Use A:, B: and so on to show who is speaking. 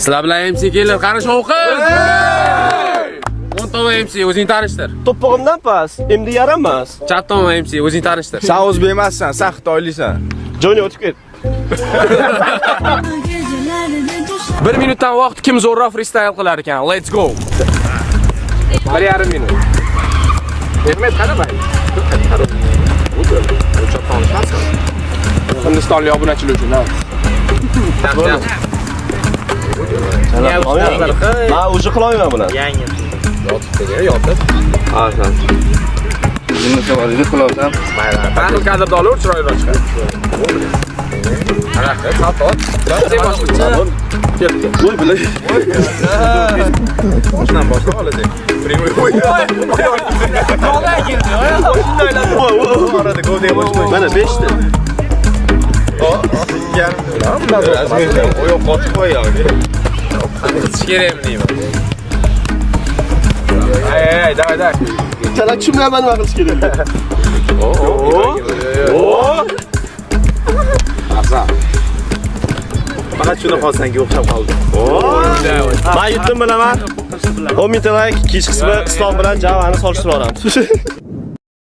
A: Sizlar bilan MC Killer, qani shovqin! O'ng tomon MC, o'zing tanishtir.
B: To'pig'imdan past, endi yaramas.
A: Chap tomon MC, o'zing tanishtir.
C: Sen o'zbek emassan, sen xitoyliksan.
B: Johnny, o'tib ket.
A: Bir minutdan vaqt, kim zo'rroq freestyle qilar ekan. Let's go. 1,5 minut. Mehmet, qani bay? Hindistonlik obunachilar uchun, ha.
B: Men уже qilolmayman bularni.
A: Yotib.
C: Ha, sen. Nima savolini qilasan?
A: Qani kadrda olaver, chiroyliroq chiqadi. Qanaqa? Salto. Sen boshla. Kel, kel.
B: Voy, bilan.
C: Boshdan boshla oladi. Prямой. Orada gol deya boshqa.
B: Mana 5 ta.
C: Oyoq qotib qo'yadi.
A: Qitish kerakmi deyman. Ay, ay, ay, давай, давай.
B: Chala tushunmayman nima qilish kerak.
A: Afzal.
C: Faqat shuni qolsanga o'xshab qoldi.
B: Men yutdim, bilaman. 10 mingta like, kechki qismi Islom bilan Javani solishtirib olamiz.